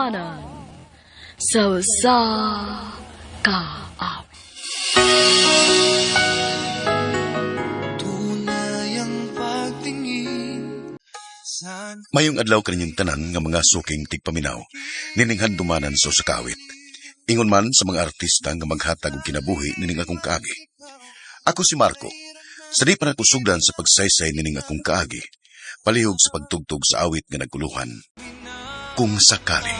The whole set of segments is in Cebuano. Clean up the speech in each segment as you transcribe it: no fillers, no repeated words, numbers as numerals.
Handumanan sa usa ka awit. Mayong adlaw kaninyong tanan nga mga suking tigpaminaw, nining handumanan sa usa ka awit. Ingon man sa mga artista nga maghatag og kinabuhi nining akong kaagi. Ako si Marco. Sa di pa nakusugdan sa pagsaysay nining akong kaagi, palihog sa pagtugtog sa awit nga nagkuluhan. Kung sakali.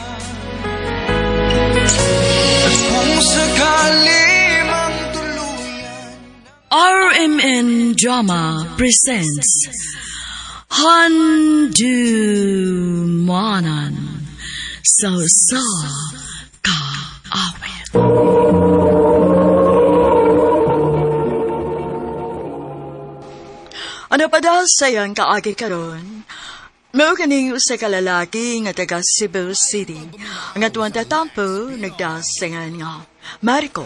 RMN Drama presents Handumanan sa usa ka awit. Ano pa daw sayang kaagi karon? Mao kaning usa ka lalaki nga taga Cebu City. Ang atuang tatampo nagdasingan nga Marco.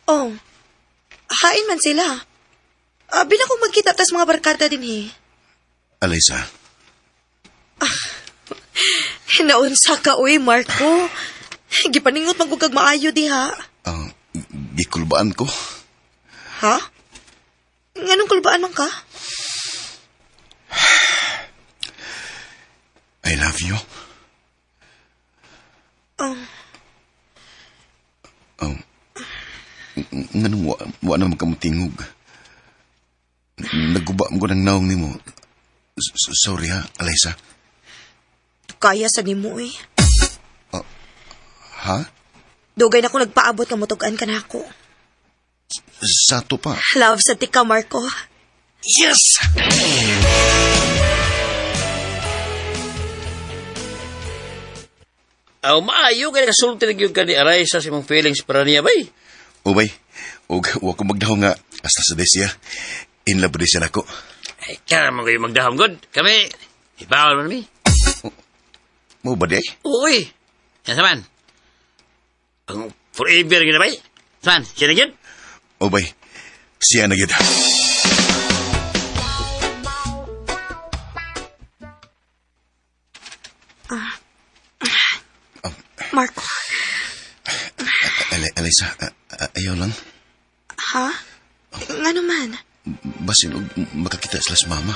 Oh, hain man sila. Abi na kung magkita tas mga barkada din eh. Alaysa, Naunsa ka, uy, Marco. Gipaningot man kog kag maayo diha. Gikulbaan ko. Ha? Nganong kulbaan man ka? I love you. Oh. Nganong wa na magkamutingog. Naguba mo ko ng naong nimo. Sorry ha, Alaysa. Kaya sa nimo eh. Ha? Dugay na ko nagpaabot nga motugan ka na ako. Sato pa. Love sa tika, Marco. Yes! Aw, maayo kay nakasulti na gyud ka ni Aray sa imong feelings para niya bay. Ubay, ug wa ko magdaho nga hasta sa desya. In love siya nako. Ay, ka man kayo magdahom god. Kami, ibawal man mi. Mo ba di? Uy, yan saman. Ang forever gyud na bay. Saman, siya na gyud. Ubay, siya na gyud. Marco, Alaysa, ayaw lang. ha? Ngano man? Basin og makakita sila sa mama.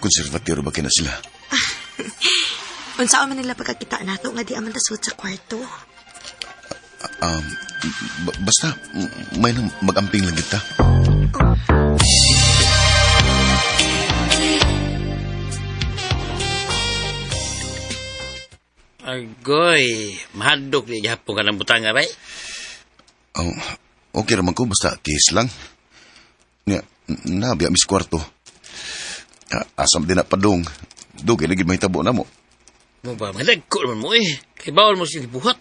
Konservatiro ba kina sila? Unsa man nila pagkakita nato nga di aman tasud sa kwarto. Basta, may nang mag-amping lang kita. Agoy, mahadlok di gihapon ka ng butanga bay. Oh, okay raman ko, basta tiis lang. Nga, nabiya mis kwarto. Asam din na padung. Dugay lagi mahitabo na mo. Mo ba, madagko naman mo eh. Kay bawal mo siya gibuhat.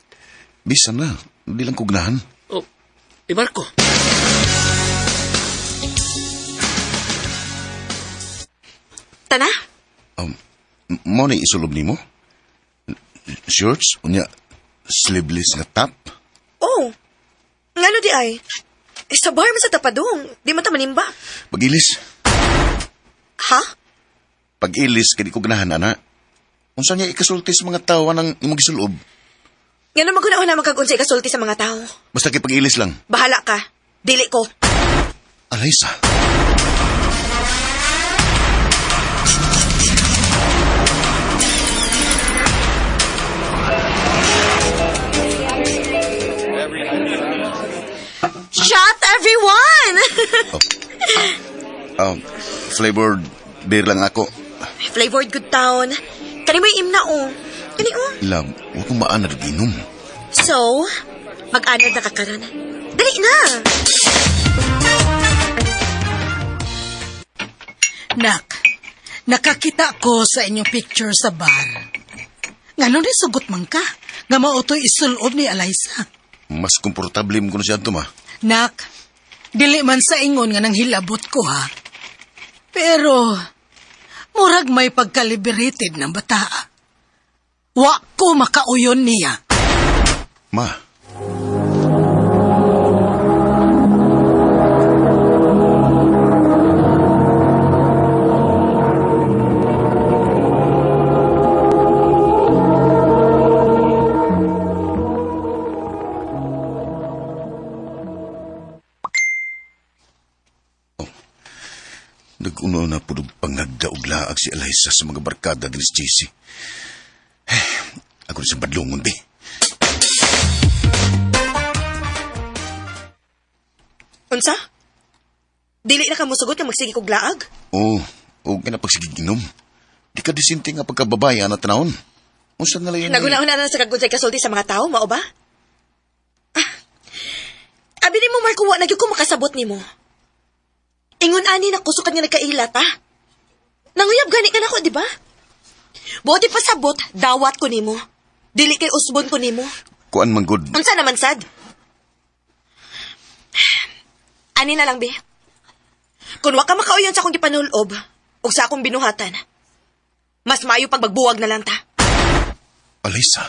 Bisan na, di lang kugnahan. Oh, eh Marco. Tana? Mo na isulob nimo? Shorts, unya, sleeveless nga top. Oh. Ngano di ay? Eh, sa bar man sa tapadong. Di man ta manimba. Pag-ilis. Ha? Pag-ilis, kay di kugnahan, ana. Unsa niya ikasulti sa mga tawa ng imong gisulob? Ngano man kuna man kag unsay kasulti sa mga tao. Basta kay pag-ilis lang. Bahala ka. Dili ko. Alaysa. Shot everyone! Flavored beer lang ako. Flavored good town. Kani mo imna oh. Kani oh. Love, huwag kong maanad og inom. So, mag-anad na ka karon. Dali na! Nak, nakakita ko sa inyong picture sa bar. Ngano ni sugot man ka? Nga mautoy isulob ni Alaysa. Mas komportable mo kuno siya ato, ma. Nak, dili man sa ingon nga nang hilabot ko ha. Pero, murag may pagka-liberated ng bata. Wa ko makauyon niya. Ma. Nag-uno na po pangagdaog laag si Eliza sa mga barkada din si JC. Eh, ako rin sa badlungon, be. Unsa? Dili na ka musugot nga magsige kog laag? Oo, oh, og kinapagsigig inom. Di ka disinti nga pagkababaya na tanawon. Unsa na lang yun? Naguna-una na sa kagudsay kasulti sa mga tao, mao ba? Ah, abi nimo Marco, wa na gyud ko makasabot nimo. Ingon ani na kusukan nga nagkailat, ha? Nanguyab gani ka nako, di ba? Buot pasabot, dawat ko nimo. Dili kay usbon ko nimo. Kuan man good. Unsa naman sad? Ani na lang, be. Kung wa ka makauyon sa akong gipanulob ug sa akong binuhatan, mas maayo pag magbuwag na lang ta. Eliza.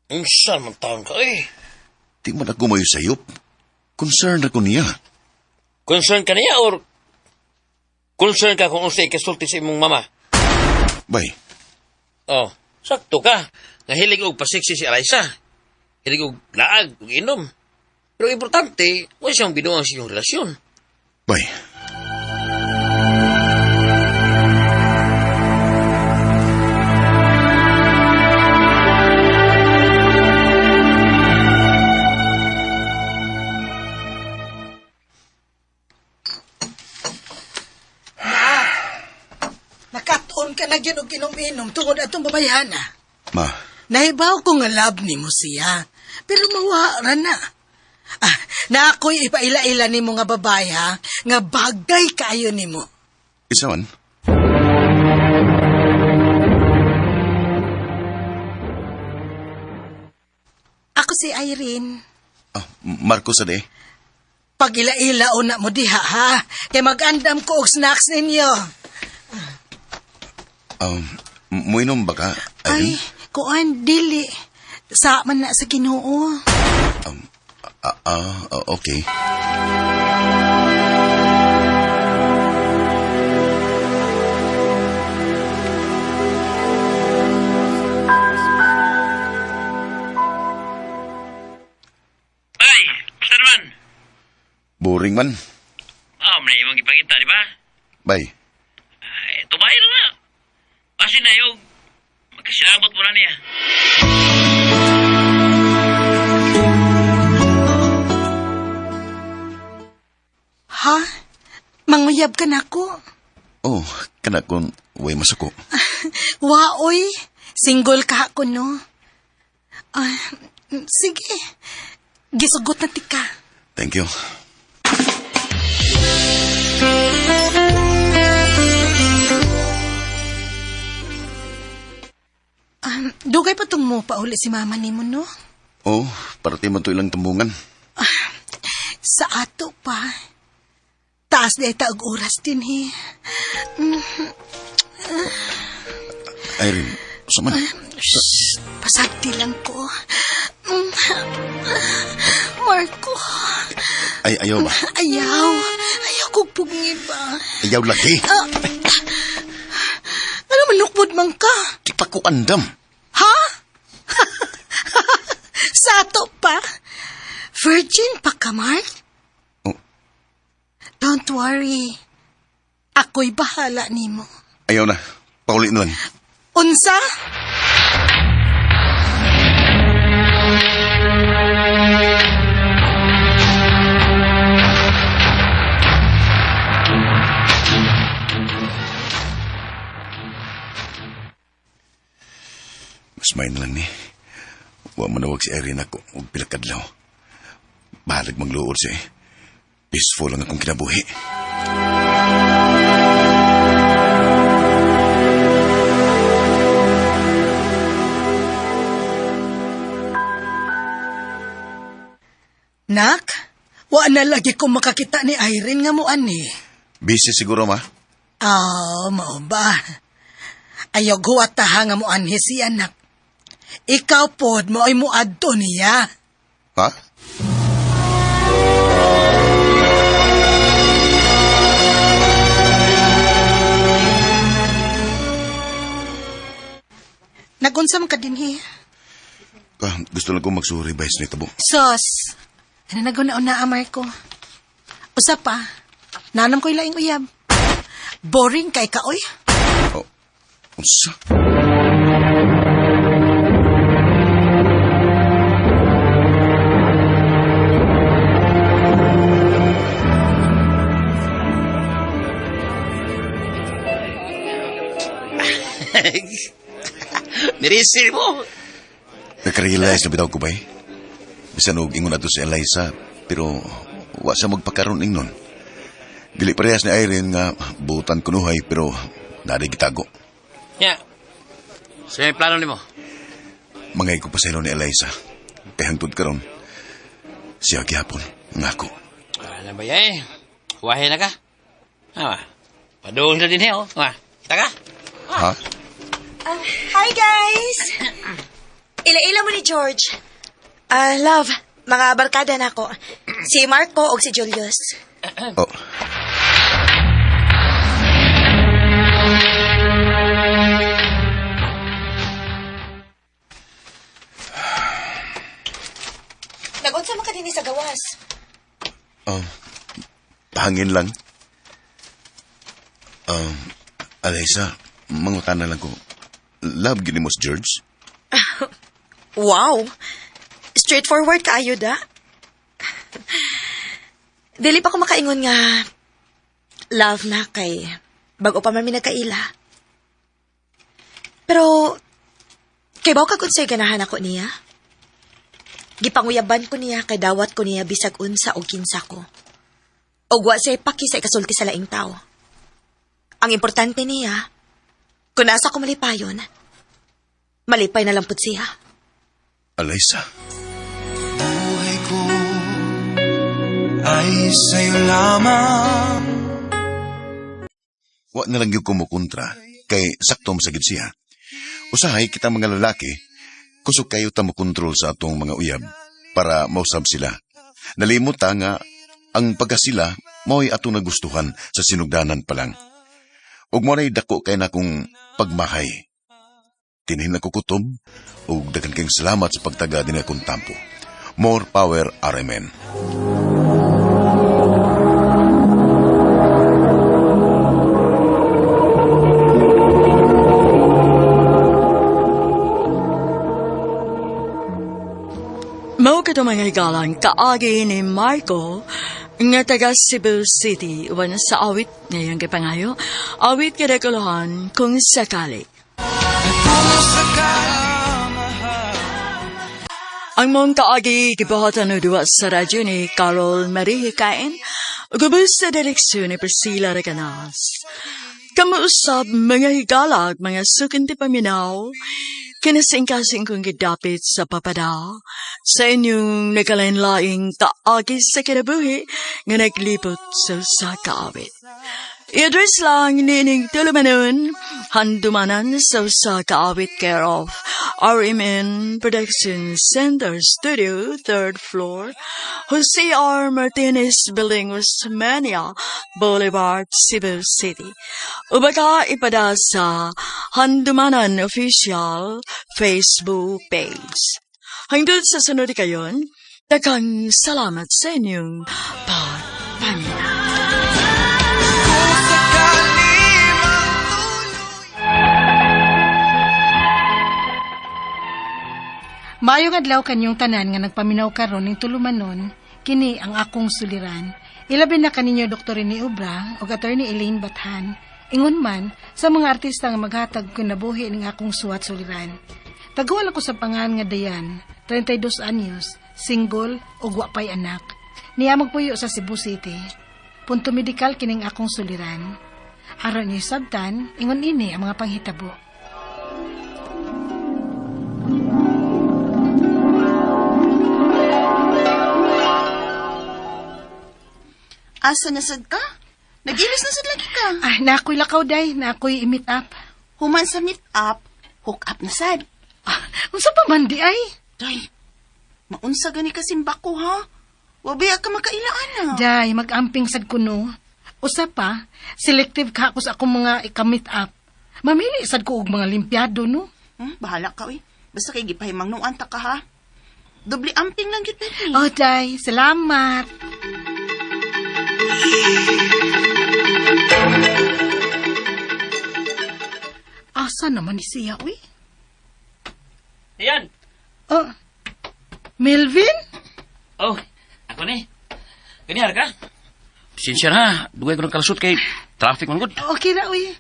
Unsa man taon ka, eh. Di man ako mayo sayop. Concerned ako niya. Concern ka niya or concern ka kung unsay kasulti sa imong mama? Bay, Oh, sakto ka. Nahilig og pasiksi si Eliza. Hilig og laag, og inom. Pero importante, wala siyang binuang sa inyong relasyon. Bay. Nakatuon ka na gyud og inom-inom tungod atong babayhana. Ma, Nahibaw ko nga love nimo siya, pero mawa ra na. Ah, na ako'y ipaila-ila nimo nga babae ha, nga bagay kaayo nimo. isa man. Ako si Irene. Ah, Marco sa de. Pag ila-ila una mo diha ha, kay mag-andam ko og snacks ninyo. Muinom ba ka, Ay, Irene? kuan dili. Sa man na sa Ginoo. Okay. Ay, basta naman. Boring man. Ah, may imong gipakita, di ba? Bay, Ay, tumayo na nga. Kasi na yung magkasilabot mo na niya. Ha? Manguyab ka na ko. Oh, kana kon way masuko. Waoy, single ka ako, no? Ah, sige, gisugot na tika. Thank you. Dugay pa tong mo pauli si mama nimo, no? Oh, parte man to ilang tumbungan. Sa ato pa. Taas na ita og oras din, he. Irene, sa man? Shh, pasagdi lang ko. Marco, Ay, ayaw ba? ayaw. Ayaw kong pugngi ba? Ayaw lagi. Ano manukbod man ka? Di pa ko andam. Ha? Sa ato pa? Virgin pa ka, Mark? Oh. Don't worry. Ako'y bahala nimo. Ayaw na. Pauli na lang. Unsa? Mas may na lang ni. Wa manawag si Irene ako og pila kadlaw. Bahalag magluod siya eh. Peaceful lang akong kinabuhi. Nak, wa na lagi ko makakita ni Irene nga mo ani. Busy siguro, ma. Ah, mao ba? Ayaw guwat ta nga mo anhi si anak. Ikaw pod mo ay muadto niya. Ha? Nagunsa man ka dinhi? Ah, gusto lang ko magsuri ba sa nitabo. Sos, ano naguna-una, Marco? Usa pa, nanam ko'y laing uyab. Boring kay ka, oy. Oh, unsa? Nirisi mo. Nakarealize na bitaw ko ba eh? Bisan og ingon ato si Eliza, pero wa siya magpakaroon ingnon. Dili parehas ni Irene nga butan kunuhay pero nari gitago. Ya. So, may plano nimo. Mangay ko pasaylo ni Eliza. Kay hangtod karon siya gihapon ngako. Ano ba yan eh? Wahe na ka. Ah, padung sila din eh, oh. Ah, kita ka? Ha? Hi, guys! Ila-ila mo ni George. Ah, love, mga barkada na ako. Si Marco o si Julius. Oh. Nagunsa man ka dinhi sa gawas. Oh, pahangin lang. Eliza, mangutana lang ko. Love gini mo si George? Wow! Straightforward ka, ayuda. Dili pa ko makaingon nga love na kay bago pa man mi nagkaila. Pero kay baw kag unsay ganahan ako niya? Gipanguyaban ko niya kay dawat ko niya bisag unsa o kinsa ko. Og wa siya paki sa ikasulti sa laing tao. Ang importante niya, kung nasa ko malipayon, malipay na lang pud siya. Eliza, Buhay ko ay sa'yo lamang. wa na lang yung kumukontra kay sakto masagid siya. Usahay kita mga lalaki, kusog kayo ta mokontrol sa atong mga uyab para mausab sila. Nalimot ta nga ang pagkasila mao'y atong nagustuhan sa sinugdanan pa lang. Ug mo na'y dako kay na kong pagmahay. Tinhin ako kutob ug daghan kayong salamat sa pagtaga din akong tampo. More power, RMN. Mao kato mga higalang kaagi ni Marco nga taga Cebu City uban sa awit ngayong gipangayo awit kadakuluhan kung sakali. Ang mong kaagi gibuhatan og duwa sa radyo ni Carol Marie Hikain ug ubos sa direksyon ni Priscilla Recanas. Kamuusab mga higalag, mga sukinti paminaw, kinasingkasing kong gidapit sa papada, sa inyong nagkalain-laing kaagi sa kinabuhi nga naglibot sa usa ka awit. I-address lang niining tulumanon, handumanan sa usa ka awit care of RMN Production Center Studio, 3rd floor, Jose R. Martinez Building, Osmania Boulevard, Cebu City. Ubaga ipada sa Handumanan Official Facebook page. Hangtod sa sunod kayon, daghang salamat sa inyong pagpaminaw. Maayong adlaw kanyong tanan nga nagpaminaw karon ning tulumanon, kini ang akong suliran. Ilabi na kaninyo Dr. Rene Obra ug Attorney Elaine Bathan. Ingon man sa mga artista nga maghatag kinabuhi ning akong suwat suliran. Taguan ako sa pangan nga Dayan, 32 anyos, single ug wa pay anak. Niya magpuyo sa Cebu City. Punto medikal kining akong suliran. Aron niyo sabtan, ingon ini ang mga panghitabo. Asa na sad ka? Nag-ilis na sad lagi ka. Ah, nakoy lakaw, day. Nakoy i-meet up. Human sa meet up, hook up na sad. Ah, unsa pa man di ay? Day, maunsa gani ka simbako ha? Wabaya ka makailaan na. Day, mag-amping sad kuno. Usa pa, selective ka ako sa akong mga ika-meet up. Mamili sad ko og mga limpiado, no? Bahala ka, uy. Basta kay gipahimang nung anta ka ha. Doble amping lang gyud ni. Oh, day, salamat. Asa naman ni siya, uy? Ayan. Oh, Melvin? Oh, ako ni. Ganyan ka? Pasensya na. Dugay ko ng kalasot kay traffic man gud. Okay ra, uy.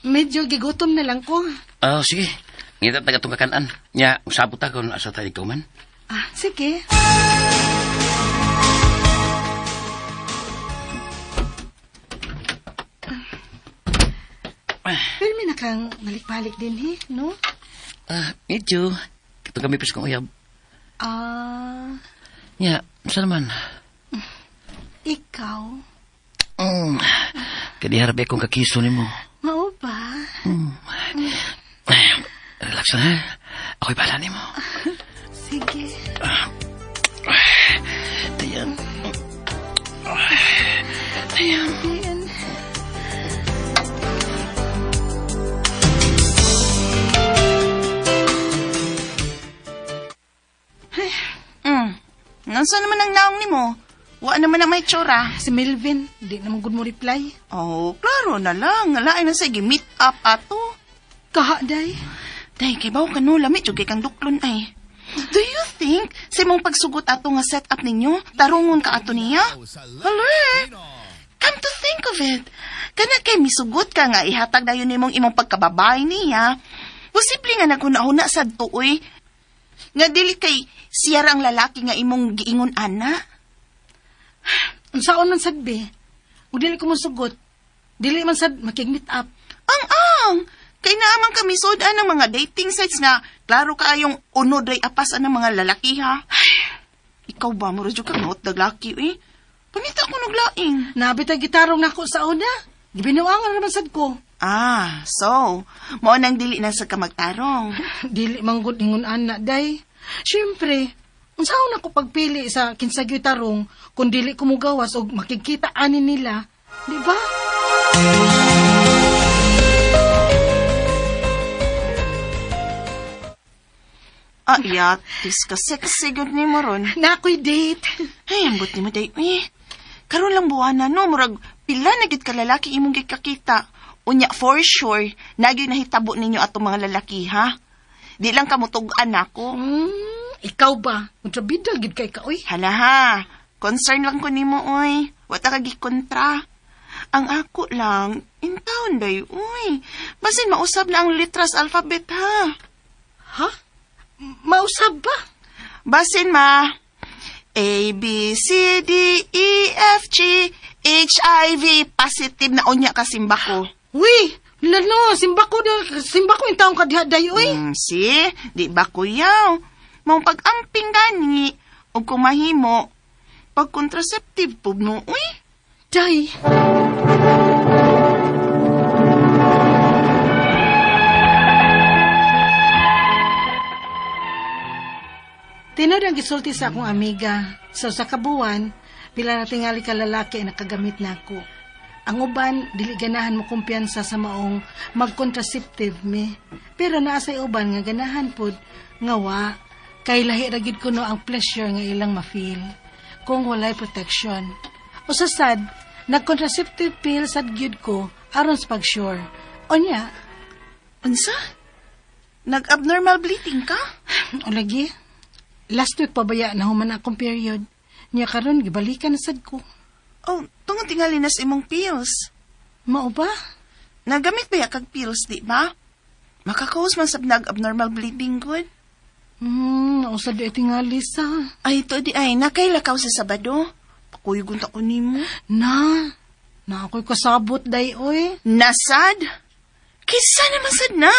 Medyo gigutom na lang ko. Oh, sige. Ngita taga itong kakanan. Nya, usabot ta kung asa tayo ikaw man. Ah, sige. Pero may nakang balik-balik din, he, no? Ah, medyo. Katong kami pas kong uyab. Ah, Nya, saan naman? ikaw? Kadihar ba akong kakiso nimo? Mao ba? Ay, relax na ha. Ako'y bahala nimo. Sige. Tayan. Tayan. Ayan. Nansa naman ang naong nimo? Wa naman ang may tsura. Si Melvin, di naman good mo reply. Oh, klaro na lang. Lain na sige meet up ato. Kaha, day. Day, kay bawo ka no, lami jud kay kang duklon ay. Do you think sa imong pagsugot ato nga set up ninyo, tarungon ka ato niya? Hala. Come to think of it, kana kay misugot ka nga ihatag dayon nimong imong pagkababay niya. Posible nga naghuna-huna sad tuoy. Nga dili kay siya ra ang lalaki nga imong giingon ana. Unsaon man sad be? Ug dili ko mosugot. Dili man sad makig-meet up. Ang ang! Kay naaman kami sudan ng mga dating sites nga klaro kaayong unod ray apas ang mga lalaki ha. Ikaw ba, mura jud ka maot laki eh. Pangita ko naglaing. Nabit ang gitarong nako sa una. Gibinuangan naman sad ko. Ah, so, mao nang dili na sa kamagtarong. Dili man gud ingon ana day. Siyempre, unsaon ako pagpili sa kinsa gyud tarong kung dili ko mugawas og makigkita ani nila, di ba? Ah, yatis ka sexy gud ni mo ron. Na ako'y date. Ay, ambot ni mo day. Eh, karon lang buwana no, murag pila na gid ka lalaki imong gikakita. Unya for sure, nagyoy nahitabo ninyo atong mga lalaki ha. Di lang kamutug-an nako. Ikaw ba? Kontrabida gid kay ka oy. Hala ha, concern lang ko nimo oy. Wata ka gikontra. Ang ako lang, in town day, uy. Basin mausab na ang litras alphabet ha. Ha? Mausab ba? Basin ma. A, B, C, D, E, F, G, H, I, V, positive na unya ka simba ko. Uy, lano, simba ko yung taong kadiha day oy. See? Di ba kuyaw? Mao pag-amping gani, o kung mahimo, pag contraceptive po no, uy. Day. Tinod ang gisulti sa akong amiga. Sa usa ka buwan, pila na tingali ka lalaki ang nakagamit nako. Ang uban, dili ganahan mo kumpiyansa sa maong mag-contraceptive me. Pero naa say uban nga ganahan pod nga wa kay lahi ra gid kuno ang pleasure nga ilang ma-feel kung walay protection. Usa sad, nag-contraceptive pill sad gyud ko aron sa pag-sure. Unya, Unsa? Nag-abnormal bleeding ka? o lagi, last week pabaya na human akong period. Nya karon gibalikan na sad ko. Oh, tungod tingali na sa imong pills. Mao ba? Nagamit ba ya kag pills, di ba? Makakaus man sab nag-abnormal bleeding good. Nausa di tingali sa. Ay, ito di ay, nakailakaw sa Sabado. Pakuyog unta ko nimo. Na, na ako'y kasabot day oy. Nasad? Kisa naman sad na.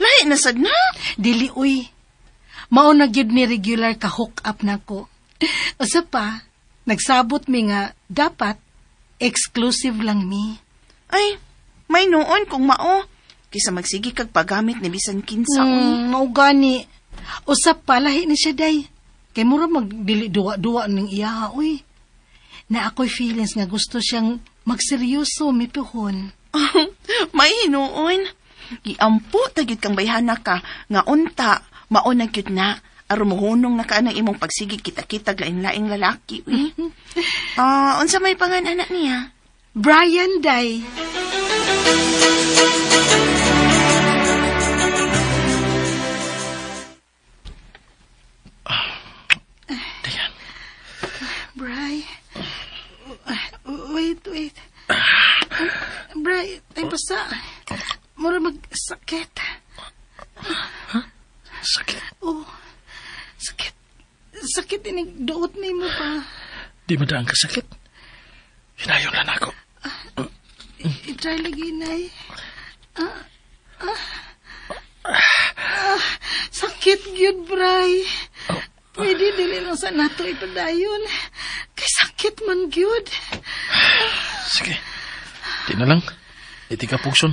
Lahi na sad na. Dili oy. Mao na gyud ni regular ka hook up nako. Usa pa, nagsabot mi nga dapat Exclusive lang mi. Ay, may noon kung mao. Kisa magsige kag paggamit ni bisan kinsa, uy. Mao gani. Usap pa lahi ni siya day. Kay mura magdili duwa-duwa ning iyaha uy. Na ako'y feelings nga gusto siyang magseryoso mipuhon. May hinuon. Giampo tagid kang bayhana ka nga unta mao na gyud na aron mohunong na ka ng imong pagsige kita-kita lain-laing lalaki uy. Ah, unsa may pangan anak niya? Brian day. Dayan. Bri. Wait, wait. Bri, ay basta. Mura magsakit. Sakit. Oh, sakit. Sakit inig duot nimo pa. Di man daan kasakit. Hinayon lang ako. I-try lagi, Nay. Ah, sakit gyud, Bray. Pwede dili lang sa nato ipadayon. Kay sakit man gyud. Sige. Di na lang. Iti ka pugson.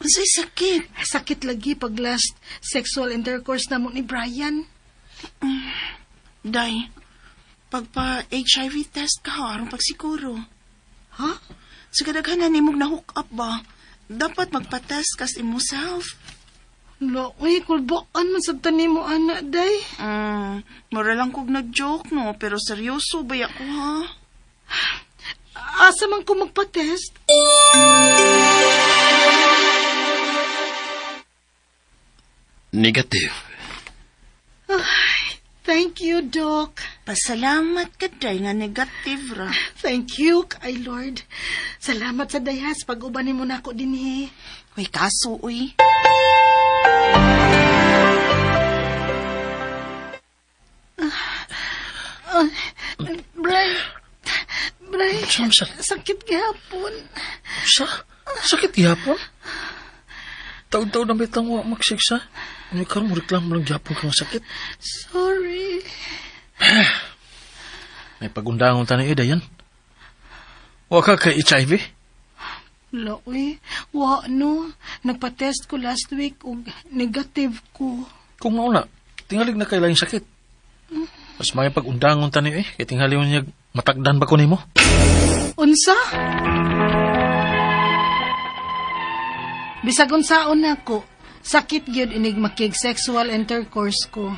Unsay sakit? Sakit lagi pag last sexual intercourse namo ni Brian. Day, pagpa HIV test ka ha, aron pagsiguro. Ha? Sa kadaghanan nimog na hook up ba? Dapat magpa-test kas imo self. Lo, uy, kulboan man sabtan nimo ana, day. Mura lang kog nag-joke no, pero seryoso ba ko ha? Asa man ko magpa-test? Negative. Thank you, Doc. Pasalamat ka day nga negative ra. Thank you, kay Lord. Salamat sa dayas pag-uban nimo nako dinhi. Uy, kaso uy. Bray, Bray, Samsa. sakit gihapon. Sa? Sakit gihapon? Taon-taon na bitang wa magsiksa. Ano karon mo reklamo lang gihapon ka nga sakit. Sorry. May pagundangon tani eh, Dayan. Wa ka kay HIV? Lo, uy, wa no. Nagpa-test ko last week ug negative ko. Kung mauna, tingalig na kay laing sakit. Mas may pagundangon tani eh, kay tingali mo niya matakdan ba ko nimo? Unsa? Bisag unsaon nako, sakit gyud inig makig sexual intercourse ko.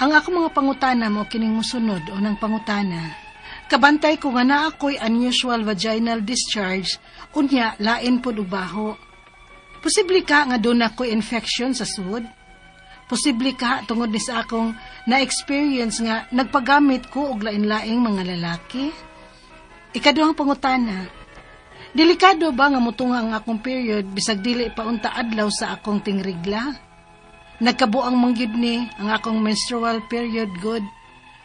Ang ako mga pangutana mo kining musunod o nang pangutana. Kabantay ko nga naa ako'y unusual vaginal discharge, unya lain pod og baho. Posible ka nga doon ako'y infection sa sud? Posible ka tungod ni sa akong na-experience nga nagpagamit ko og lain-laing mga lalaki? Ikaduhang pangutana. Delikado ba nga mutunga ang akong period bisag dili pa unta adlaw sa akong tingrigla? Nagkabuang man gyud ni ang akong menstrual period good.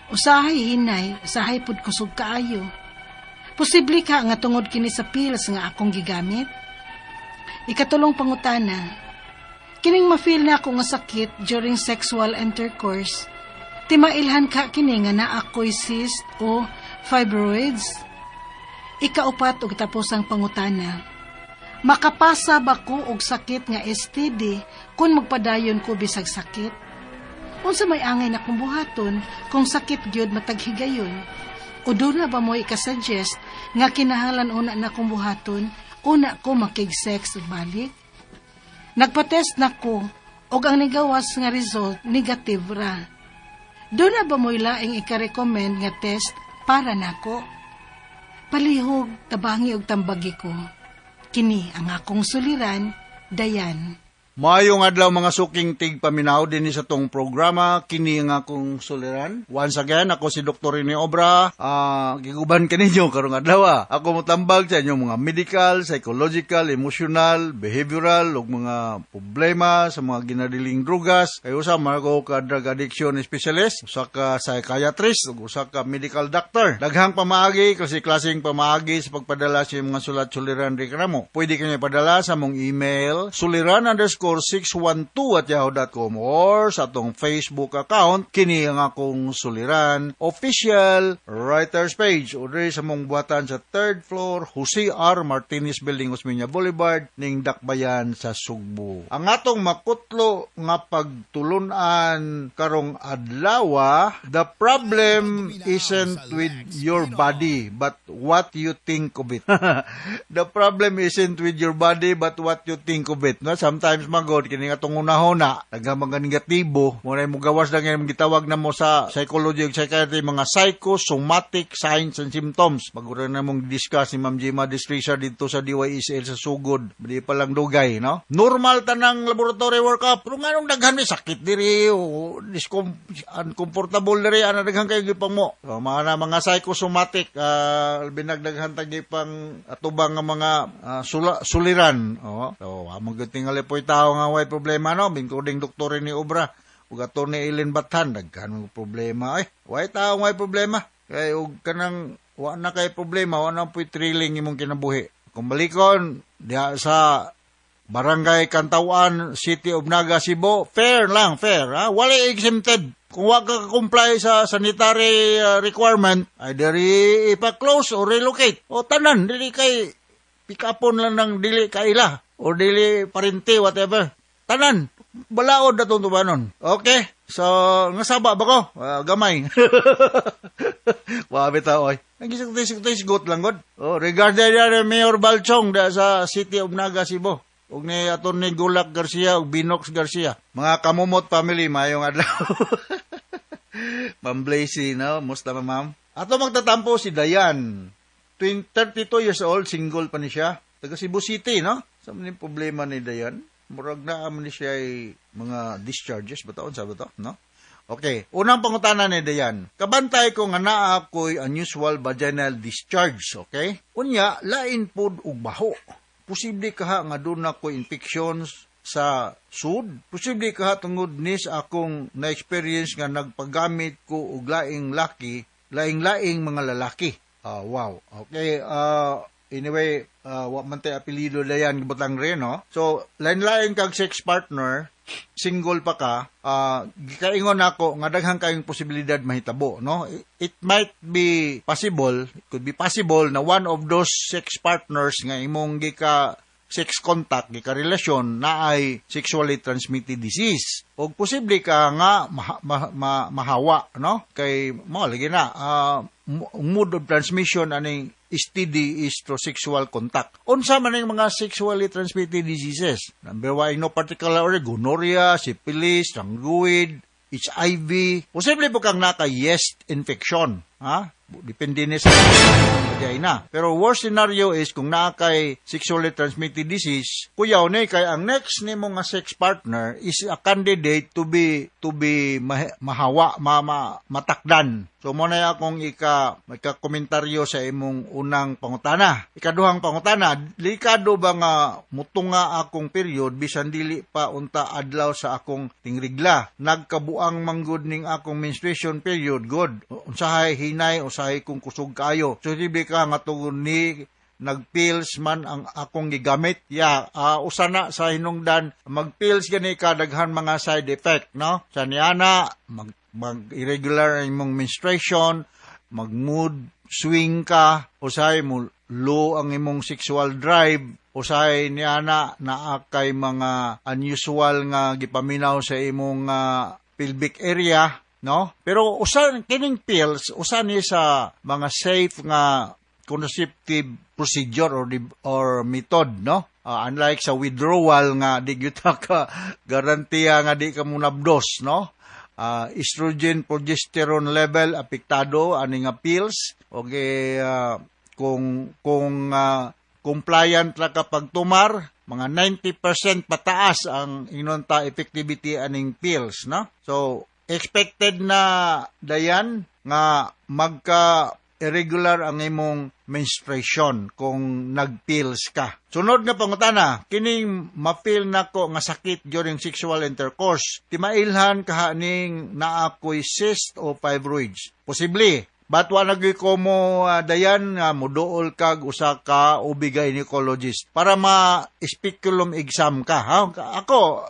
Usahay hinay, usahay pud kusog kaayo. Posible ka nga tungod kini sa pills nga akong gigamit? Ikatulong pangutana. Kining ma-feel na ako nga sakit during sexual intercourse. Timailhan ka kini nga naa ako'y cyst o fibroids? Ikaupat og tapos ang pangutana. Makapasa ba ko og sakit nga STD kung magpadayon ko bisag sakit? Unsa may angay na kong buhaton kung sakit gyud matag higayon? O doon na ba mo ikasuggest nga kinahanglan una na kong buhaton, una ko makig-sex ug balik? Nagpa-test na ko og ang nigawas nga result negative ra. Doon na ba mo'y laing ika-recommend nga test para nako? Palihog, tabangi og tambagi ko. Kini ang akong suliran, Dayan. Maayong adlaw mga suking tigpaminaw dinhi sa tong programa kini nga akong suliran. Once again, ako si Dr. Rene Obra. Giguban kaninyo karong adlaw. Ah. Ako motambag sa inyong mga medical, psychological, emotional, behavioral ug mga problema sa mga ginadiling drugas. Kay usa man ako ka drug addiction specialist, usa ka psychiatrist ug usa ka medical doctor. Daghang pamaagi kasi klaseng pamaagi sa pagpadala sa inyong mga sulat suliran reklamo. Pwede kanyo ipadala sa mong email suliran underscore _612@yahoo.com or sa atong Facebook account, Kini Ang Akong Suliran Official Writers Page, o diri sa mong buhatan sa third floor, Jose R. Martinez Building, Osmeña Boulevard, ning Dakbayan sa Sugbo. Ang atong makutlo nga pagtulunan karong adlaw, the problem isn't with your body but what you think of it. The problem isn't with your body but what you think of it. No, sometimes magod kini nga atong unahona, daghang mga negatibo, mo na mo gawas lang yung gitawag na mo sa psychology ug psychiatry mga psychosomatic signs and symptoms. Bago na mong discuss ni Ma'am Gemma Destrisa dito sa DYSL sa Sugod. Di pa lang dugay, no? Normal tanang laboratory workup. Pero nganong daghan may sakit diri o uncomfortable diri, ana daghan kayo gipang mo. So, mga na mga psychosomatic, binagdaghan tag gipang atubang nga mga suliran. Oh. So, among gyud tingali po'y tao nga way problema, no? Including Doktor ni Obra ug Atty. Ellen Bathan, daghan mga problema ay. Way tao way problema. Kay og kanang wa na kay problema, wa na po'y thrilling imong kinabuhi. Kung balikon diha sa Barangay Cantawan, City of Naga, Cebu, fair lang, fair. Ha? Wala exempted. Kung wa ka comply sa sanitary requirement, ay diri ipa-close o relocate. O tanan, dili kay pikapon lang ng dili kaila o dili parente, whatever. Tanan, balaod na itong tubanon. Okay, so, nga saba ba ko? Ah, gamay. Wabi tao, oy. Nagisugtoy-sugtoy lang, god. Oh, regarding ni Mayor Balchong da sa City of Naga, Cebu. Ug ni Atty. Gulak Garcia ug Binox Garcia. Mga kamumot family, maayong adlaw. Ma'am Blazy, no? Musta ba, ma'am? Ato magtatampo si Dayan. 32 years old, single pa ni siya. Taga Cebu City, no? Sa man yung problema ni Dayan? Murag na man ni siya ay mga discharges ba taon sabi to, no? Okay, unang pangutana ni Dayan. Kabantay ko nga naa ko'y unusual vaginal discharge, okay? Unya, lain pod og baho. Posible kaha nga duna ko infections sa sud? Posible kaha tungod ni sa akong na-experience nga nagpagamit ko og laing laki, laing-laing mga lalaki. Ah, wow. Okay, anyway, wa man tay apelyido Dayan gibutang rin, no? So, lain-lain kag sex partner, single pa ka, gikaingon nako nga daghan kayong posibilidad mahitabo, no? It might be possible, it could be possible na one of those sex partners nga imong gika sex contact, gika relasyon na ay sexually transmitted disease. O posible ka nga mahawa, no? Kay mo lagi na mode of transmission aning STD is through sexual contact. Unsa man ang mga sexually transmitted diseases? Number one, no particular order, gonorrhea, syphilis, rangguid, HIV. Posible po kang naka-yeast infection. Ha? Depende ni sa vagina. Pero worst scenario is kung naa kay sexually transmitted disease, kuyaw ni kay ang next nimo nga sex partner is a candidate to be mahawa, matakdan. So mo na akong ika komentaryo sa imong unang pangutana. Ikaduhang pangutana, delikado ba nga mutunga akong period bisan dili pa unta adlaw sa akong tingrigla? Nagkabuang manggod ning akong menstruation period, good. Unsahay hinay, usahay kung kusog kaayo. So di ka nga tungod ni nagpills man ang akong gigamit? Ya, usa na sa hinungdan magpills gani ka daghan mga side effect, no? Sa niana mag irregular ang imong menstruation, mag mood swing ka, usahay mo low ang imong sexual drive, usahay niana naa kay mga unusual nga gipaminaw sa imong pelvic area, no? Pero usa kining pills, usa ni sa mga safe nga contraceptive procedure or method, no? Unlike sa withdrawal nga di gyud ka garantiya nga di ka munabdos, no? Estrogen progesterone level apektado ani nga pills. Okay, kung compliant ra ka pagtumar, mga 90% pataas ang inonta effectivity aning pills, no? So expected na, Dayan, nga magka irregular ang imong menstruation kung nagpills ka. Sunod nga pangutana, kining ma-feel nako nga sakit during sexual intercourse, timailhan kaha ning naa ko'y cyst o fibroids? Posible. But wa na gyud ko mo dayan nga muduol kag usa ka OB gynecologist para ma speculum exam ka, ha? Ako,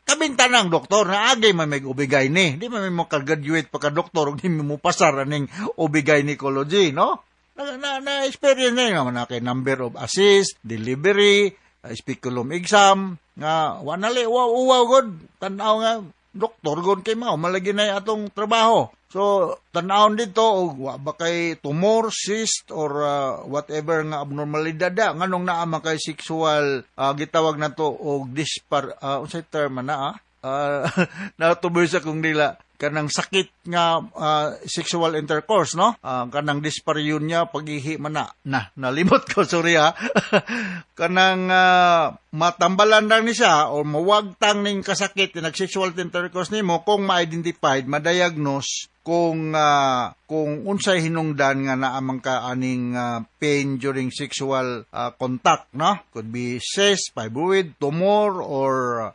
kabintanang doktor na agay man may OB gyne. Di man may mo ka-graduate pa ka doktor ug di mo pasar aning OB gynecology, no? Na experience na yun na kay number of assist, delivery, speculum exam, nga wa na li uwaw uwaw god tan-aw nga doktor god kay mao malagi na atong trabaho. So tan-awon dito og wa ba kay tumor, cyst or whatever nga abnormalidad da nganong naa man kay sexual, gitawag nato og dispar, unsay term man na, natuboy sa kong dila, kanang sakit nga sexual intercourse, no? Kanang dyspareunia, pagihi man na na nalimot ko, sorry ha. Kanang matambalan lang ni siya o mawagtang ning kasakit nag sexual intercourse nimo kung ma-identified, ma-diagnose kung unsay hinungdan nga naa man ka aning pain during sexual contact, no? Could be cyst, fibroid, tumor or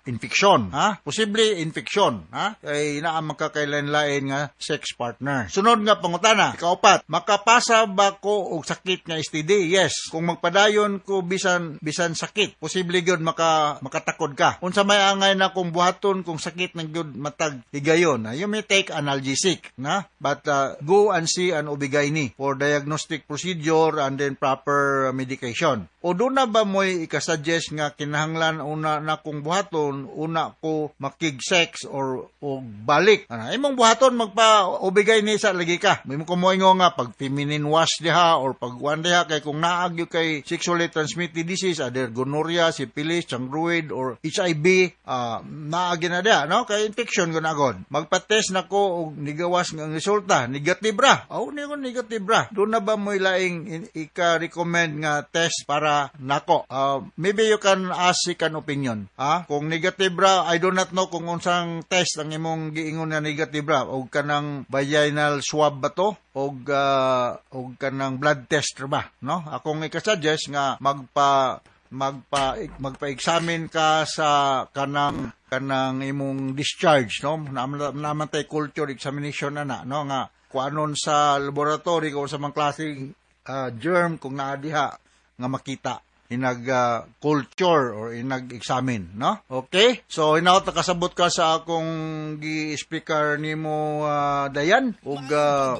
infection, ha? Posible infection, ha? Kay naa man ka kay lain-lain nga sex partner. Sunod nga pangutana, ikaupat, makapasa ba ko og sakit nga STD? Yes. Kung magpadayon ko bisan bisan sakit, posible gyud makatakod ka. Unsa may angay na kung buhaton kung sakit ng gyud matag higayon? You may take analgesic, na? But go and see an OB-GYN for diagnostic procedure and then proper medication. O duna ba mo'y ikasuggest nga kinahanglan una na kong buhaton, una ko makig-sex or o balik? Ano, imong buhaton magpa OB-GYN sa lagi ka. May mo kumoingo nga pag feminine wash diha or pag one diha kay kung naa gyud kay sexually transmitted disease, either gonorrhea, syphilis, chancroid or HIV, naa gyud na diha, no? Kay infection gud agod. Magpa-test na ko og nigawas nga ang resulta, negative ra. Aw, ni ko negative ra. Duna ba mo'y laing ika-recommend nga test para nako? Maybe you can ask second opinion. Ha? Kung negative ra, I do not know kung unsang test ang imong giingon nga negative ra og kanang vaginal swab ba to og kanang blood test ra ba, no? Akong ika-suggest nga magpa-examine ka sa kanang imong discharge, no? Naman tay culture examination na na, no, nga kuanon sa laboratory kung sa mga klaseng germ kung naa diha nga makita inag culture or inag examine, no? Okay, so hinaot nakasabot ka sa akong gi-speaker nimo, Dayan, ug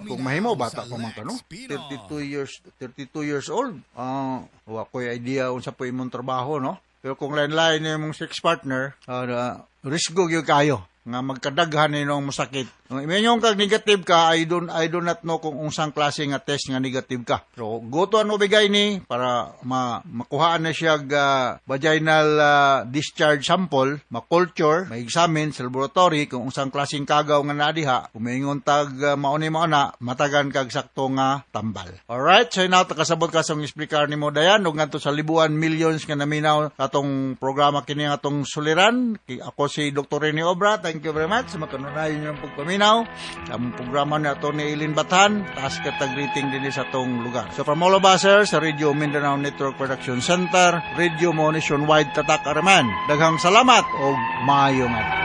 kung mahimo, bata pa man ka, no? 32 years, 32 years old. Wa ko'y idea unsa po imong trabaho, no? Pero kung lain-lain imong sex partner, risgo gyud kayo nga magkadaghan ninong masakit. Kung imenyong kag negative ka, I do not know kung unsang klase nga test nga negative ka. So go to an OB-GYN para makuhaan na siya vaginal discharge sample, ma-culture, ma-examine sa laboratory kung unsang klaseng kagaw nga naa diha. Kung maingon tag mauni mo na, matagan kag sakto nga tambal. Alright, so now kasabot ka sa speaker nimo, Dayan, ug ngadto sa libuan millions nga naminaw atong programa kini nga atong suliran. Ako si Dr. Rene Obra. Thank you very much sa makanunayon yung pagpaminaw. Sa among programa ni ato ni Ilin Bathan, taas katag rating din sa atong lugar. So from all of us here sa Radio Mindanao Network Production Center, Radio Mo Nationwide Tatak Araman. Daghang salamat og maayong adlaw.